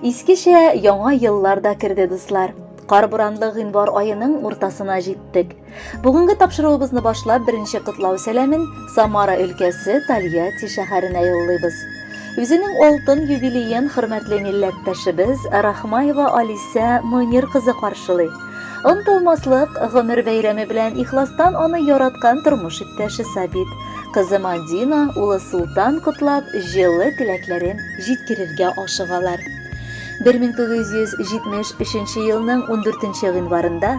Искечә яңа еллар да керде, дуслар. Кар-буранлы гыйнвар аеның уртасына җиттек. Бүгенге тапшыруыбызны башлап, беренче котлау сәламен Самара өлкәсе Тольятти шәһәренә юллыйбыз. Үзенең алтын юбилеен хөрмәтле милләттәшебез Рахмаева Алисә Мөнир кызы каршылый. Онытылмаслык гомер бәйрәме белән ихластан аны яраткан тормыш иптәше Сабит, кызы Мадина, улы Султан котлап, җылы теләкләрен җиткерергә ашыгалар. 1973 елның 14 гыйнварында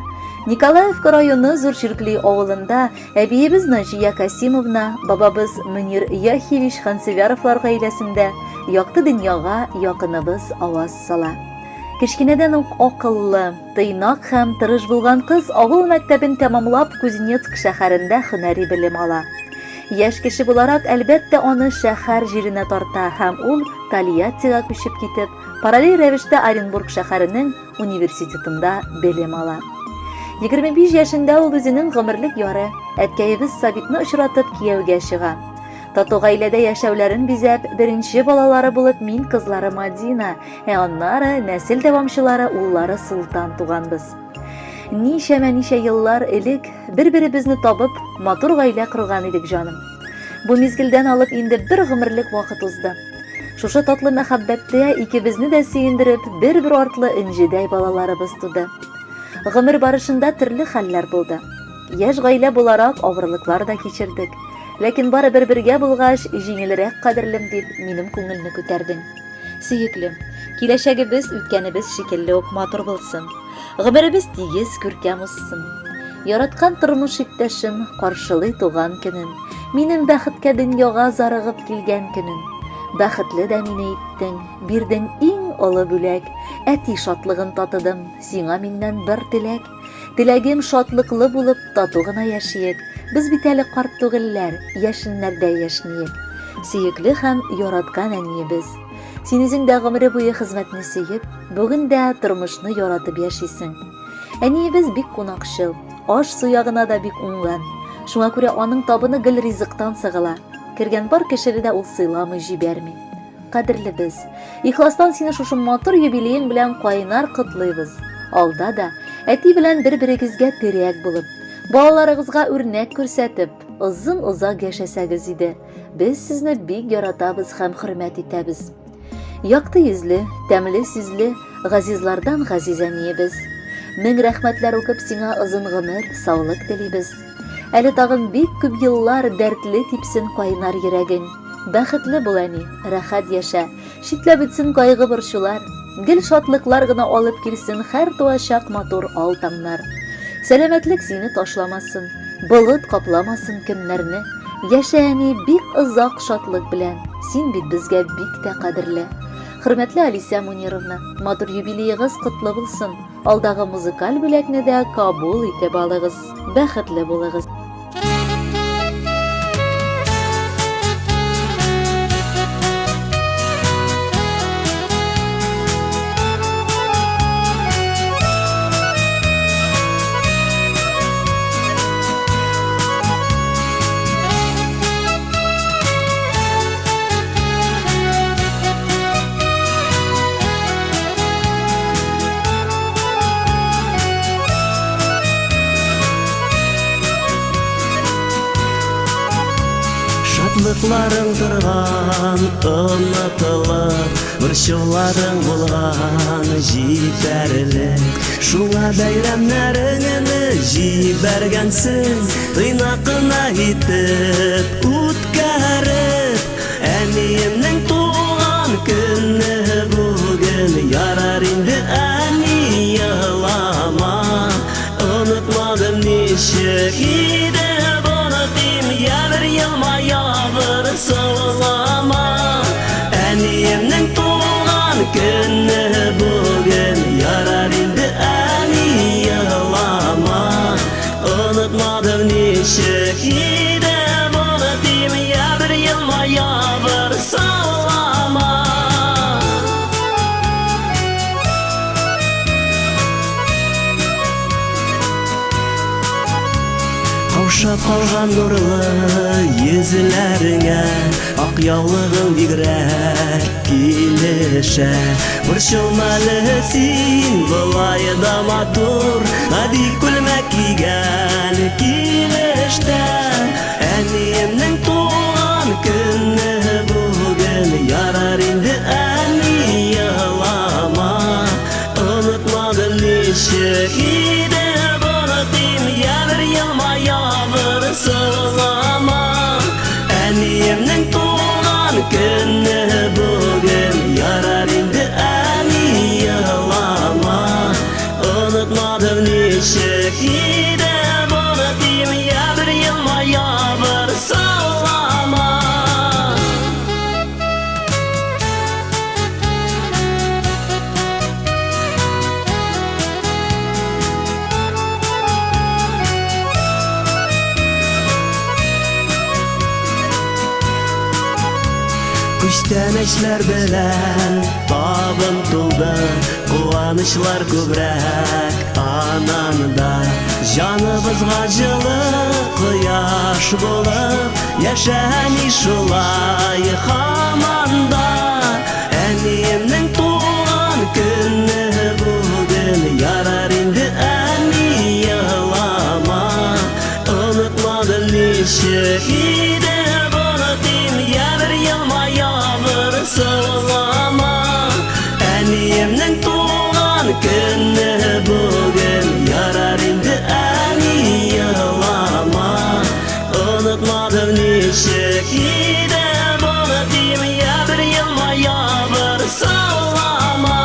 Николаевка районы Зур Чиркли авылында әбиебез Наҗия Касимовна, бабабыз Мөнир Яхиевич Хансевяровлар гаиләсендә якты дөньяга якыныбыз аваз сала. Кечкенәдән үк акыллы, тыйнак һәм тырыш булган кыз авыл мәктәбен тәмамлап Кузнецк шәһәрендә һөнәри белем ала. Яшь кеше буларак, әлбәттә, аны шәһәр җиренә тарта һәм ул Тольяттига күчеп китеп, параллель рәвештә Оренбург шәһәренең университетында белем ала. 25 яшендә ул үзенең гомерлек яры, әткәебез Сабитны очратып кияүгә чыга. Тату гаиләдә яшәүләрен бизәп, беренче балалары булып мин кызлары Мадина, ә аннары нәсел дәвамчылары уллары Султан туганбыз. Ничәмә-ничә еллар элек бер-беребезне табып, матур гаилә корган идек, җаным. Бу мизгелдән алып инде бер гомерлек вакыт узды. Шушы татлы мәхәббәттә икебезне дә сөендереп, бер-бер артлы энҗедәй балаларыбыз туды. Гомер барышында төрле хәлләр булды. Яшь гаилә буларак авырлыклар да кичердек. Ләкин барыбер бергә булгач, җиңелрәк, кадерлем, дип, минем күңелне күтәрдең. Сөеклем, киләчәгебез үткәнебез шикелле үк матур булсын. Гомеребез тигез, күркәм узсын. Яраткан тормыш иптәшем каршылый туган көнен. Минем бәхеткә дөньяга зарыгып килгән көнен. Бәхетле дә мине иттең, бирдең иң олы бүләк. Әти шатлыгын татыдым, сиңа миннән бер теләк. Теләгем шатлыклы булып, тату гына яшиек. Без бит әле карт түгелләр, яшеннәрдә яшьниек. Сөекле һәм яраткан әниебез. Син үзең дә гомере буе хезмәтне сөеп, бүген дә тормышны яратып яшисең. Әниебез бик кунакчыл, аш-су ягына да бик уңган. Шуңа күрә аның табыны гел ризыктан сыгыла. Кергән бар кешене дә ул сыйламый җибәрми. Кадерлебез, ихластан сине шушы матур юбилеең белән кайнар котлыйбыз. Алда да әти белән бер-берегезгә терәк булып, балаларыгызга үрнәк күрсәтеп, озын-озак яшәсәгез иде. Без сезне бик яратабыз һәм хөрмәт итәбез. Якты йөзле, тәмле сүзле, газизлардан газиз әниебез. Мең рәхмәтләр укып сиңа озын гомер, саулык телибез. Әле тагын бик күп еллар дәртле типсен кайнар йөрәгең. Бәхетле бул, әни, рәхәт яшә. Читләп үтсен кайгы-борчулар. Гел шатлыклар гына алып килсен һәр туачак матур ал таңнар. Сәламәтлек сине ташламасын, болыт капламасын көннәрне. Яшә, әни, бик озак шатлык белән. Син бит безгә бик тә кадерле. Хөрмәтле Алисә Мунировна, матур юбилеегыз котлы булсын. Алдагы музыкаль бүләкне дә кабул итеп алыгыз. Бәхетле булыгыз. Шатлыкларың торган онытылып, борчуларың булган җитәрлек. Шуңа бәйрәмнәреңне җибәргәнсең, тыйнак кына итеп үткәреп. Әниемнең туган көне бүген, ярар инде, әни, елама. Онытмадым ничек иде бу я бер елмая, бер саулама. Әниемнең туган көне бүген, ярар инде, әни, елама. Онытмадым ничек иде бу я бер елмая, бер саулама. калган нурлы йөзләреңә Ак яулыгың бигрәк килешә. Борчылма әле син, болай да матур, Гади күлмәк кигән килеш тә. Әниемнең туган көне бүген, Ярар инде, әни, елама. Онытмадым ничек иде онытыйм, Я бер елмая, бер сызлама. Әниемнең туган көне бүген, Ярар инде, әни, елама. Онытмадым ничек иде онытыйм, Я бер елмая, бер сызлама. Күчтәнәчләр белән табын тулды, Куанычлар күбрәк ананда. Җаныбызга җылы кояш булып, Яшә әни шулай һаман да. Әниемнең туган көне бүген, Ярар инде, әни, елама. Онытмадым ничек иде онытыйм, Я бер елмая, бер сызлама. Әниемнең туган көне бүген, Ярар инде, әни, елама. Онытмадым ничек иде онытыйм, Я бер елмая, бер сызлама.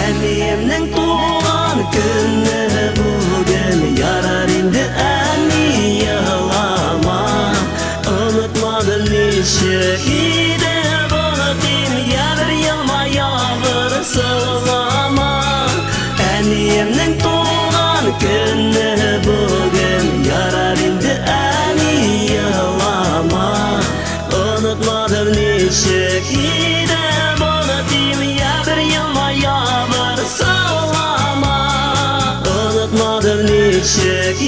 Әниемнең туган көне бүген, Ярар инде, әни, елама. Онытмадым ничек иде онытыйм, Я бер елмая, бер сызлама. Әниемнең туган көне бүген, Ярар инде, әни, елама. Онытмадым ничек иде онытыйм, Я бер елмая, бер сызлама. Онытмадым ничек